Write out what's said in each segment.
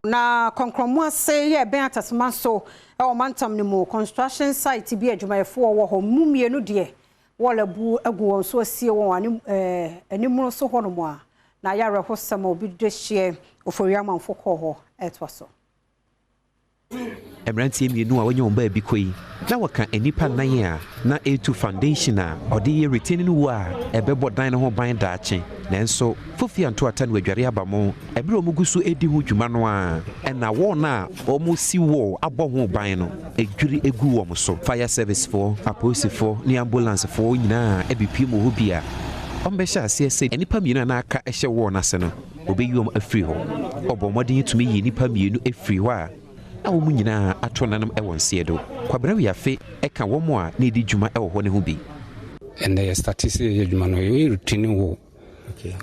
Na Kɔnkrɔnmo ase yɛ ɛbɛn Atasoma so ɛwɔ mantam no mu, construction site bi, adwumayɛfoɔ wɔ hɔ mu mmienu deɛ, wɔɔl abu agu wɔn so asie wɔn anim animu so hɔnom a na ayɛ awerɛhosɛm a obi de hyeɛ Ofori Amanfo kɔɔ hɔ ɛtoa so. Mmeranteɛ mmienu a wɔnyɛ wɔn baabi kɔ yi na wɔka nnipa nnan a na ɛretu foundation a ɔde yɛ retaining wall a ɛbɛbɔ dan no ho ban daakye. Nanso fofi anto ata no adware aba mo ɛberɛ a wɔn gu so redi ho dwuma no a, ɛna wɔn a wɔn si wall abɔ ho ban no edwiri egu wɔn so. Fire service foɔ, apolisifoɔ ne ambulance foɔ nyinaa ɛbɛpie mu hɔ bi a wɔn bɛhyɛ aseɛ sɛ nnipa mmienu a n'aka ɛhyɛ wall n'ase no, wɔbɛyi wɔn afiri hɔ. Ɔbɔ mmɔden tumi yi nnipa mmienu afiri hɔ a na wɔn nyinaa ato nanom wɔ nseɛ do. Kwabena Wiafe ka wɔn a na ɛdi dwuma wɔ hɔ no ho bi. Ɛnɛ yɛ start sɛ yɛyɛ adwuma no, yɛyɛ retaining wall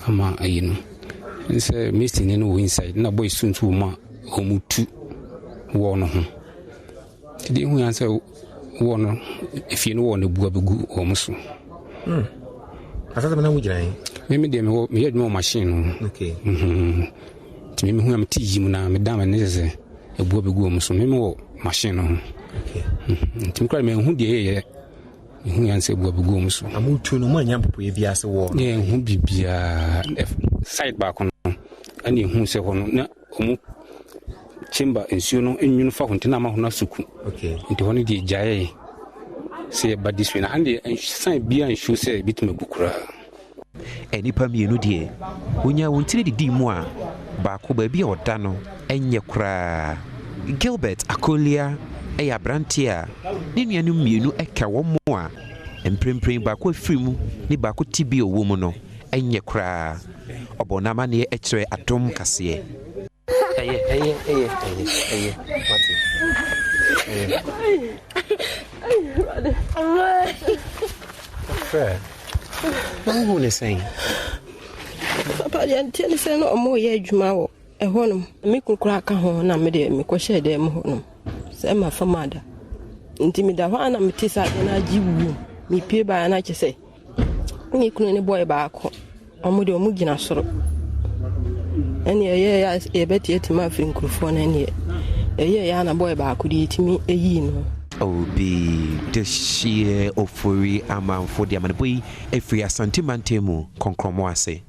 ama ayi no sɛ mason no wɔ inside na boys nso wɔ mu a wɔn tu wall no ho. Nti deɛ ehu yan sɛ wall no, efie no wall no bu abɛgu wɔn so. Asase na wogyina yi? Mímí deɛ, mewɔ meyɛ adwuma wɔ machine no. Nti mímí hu a mete yi mu na meda m'ani sɛ ebu abɛgu wɔn so. Mímí wɔ machine no ho, nti mi kura mɛ nhu deɛ yɛyɛ, mehu yan sɛ ebu abɛgu wɔn so. Amutu no, mo anya mpopoeɛ bi ase wɔ? Ne ɛhu biribiaa. Side baako no ɛne ɛhu sɛ hɔ no na ɔmo chamber nsuo no nwunu fa hɔ, nti na ama hɔ no asuku. Nti hɔ no deɛ, gyaeɛ sɛ yɛba this way na ha deɛ, sign biaa nsuo sɛ ebitumi abu koraa. Nnipa mmienu deɛ, wonya wɔn tiri didi mu a, baako baabi a ɔda no nyɛ koraa. Gilbert Akolia yɛ aberanteɛ a ne nuanom mmienu ka wɔn mu a mprempren baako afiri mu ne baako ti bi a ɔwɔ mu no nyɛ koraa. Ɔbɔ n'amanneɛ kyerɛ Adom Kaseɛ. Ɛyɛ, ɛyɛ, ɛyɛ, ɛyɛ, ɛyɛ, wate, ɛyɛ. Frɛ na wohu ne sɛn? Papa deɛ, nteɛ ne sɛ na ɔmo yɛ adwuma wɔ ɛhɔnom. Me kunu koraa ka ho na mede mekɔhyɛɛ dan mu hɔnom sɛ ma fam ada. Nti meda hɔ a na mete sɛ adeɛ no agye wuo. Mepie baeɛ no, akyɛ sɛ ne kunu ne boy baako, ɔmo deɛ, ɔmo gyina soro. Ɛne ɛyɛ yɛbɛtiatim afiri nkurɔfoɔ no. Ɛneɛ ɛyɛ yɛ ana boy baako deɛ, yɛtumi ɛyii no. Obi de hyeɛ Ofori Amanfo de amanebɔ yi ɛfiri Asante mantam mu, Kɔnkrɔmmɔ ase.